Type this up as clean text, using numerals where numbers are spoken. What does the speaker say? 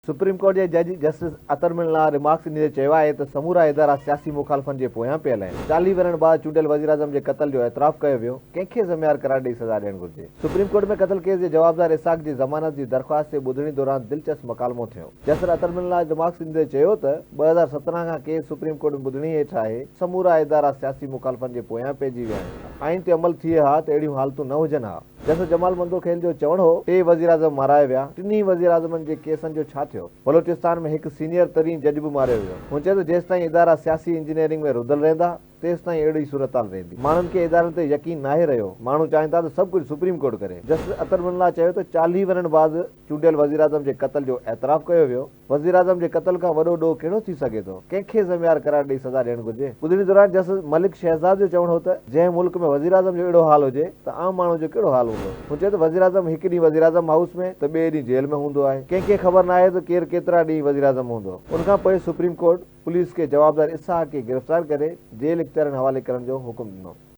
Supreme court جي جج justice Athar من الله ريمارڪس ڏيندي چيو آهي ته سمورا ادارا سياسي مخالفن جي پويان پيل آهن، 40 ورهين بعد چونڊيل وزيراعظم جي قتل جو اعتراف ڪيو ويو، ڪنهن کي ذميوار قرار ڏئي سزا ڏيڻ گهرجي. سپريم ڪورٽ ۾ قتل ڪيس جي جوابدار اسحاق جي ضمانت جي درخواست تي ٻڌڻي دوران دلچسپ مڪالمو ٿيو. جسٽس اطهر من الله ريمارڪس ڏيندي چيو ته 2017 کان ڪيس سپريم ڪورٽ ۾ ٻڌڻي هيٺ آهي، سمورا ادارا سياسي مخالفن جي پويان پئجي ويا آهن، آئين تي عمل ٿئي ها ته اهڙيون حالتون نه هجن ها. جسٽس جمال مندوخيل جو چوڻ هو، ٽي وزيراعظم مارايا ويا، ٽنهي وزيراعظمن جي ڪيسن جو ڇا ٿيو؟ بلوچستان ۾ هڪ سينيئر ترين جج به ماريو ويو. هن چيو ته جيستائين ادارا سياسي انجنيئرنگ ۾ رڌل رهندا، تيستائين اهڙي صورتحال رهندي. ماڻهن کي ادارن تي يقين ناهي رهيو، ماڻهو چاهين ٿا ته سڀ ڪجهه سپريم ڪورٽ ڪري. جسٽس اطهر من الله چيو ته 40 ورهين بعد چونڊيل وزيراعظم جي قتل جو اعتراف ڪيو ويو، وزيراعظم جي قتل کان وڏو ڏوهه ڪهڙو ٿي سگهي ٿو؟ ڪنهن کي ذميوار قرار ڏئي سزا ڏيڻ گهرجي؟ ٻڌڻي دوران جسٽس ملڪ شهزاد جو چوڻ هو ته جنهن ملڪ ۾ وزيراعظم جو اهڙو حال هجي ته عام ماڻهو جو ڪهڙو حال هوندو؟ هن چيو ته وزيراعظم هڪ ڏينهن وزيراعظم هائوس ۾ ته ٻئي ڏينهن جيل ۾ هوندو آهي، ڪنهن کي خبر ناهي ته ڪير ڪيترا ڏينهن وزيراعظم هوندو. ان کان پوء سپريم ڪورٽ پوليس کي جوابدار اسحاق کي گرفتار ڪري جيل اختيارين حوالي ڪرڻ جو حڪم ڏنو.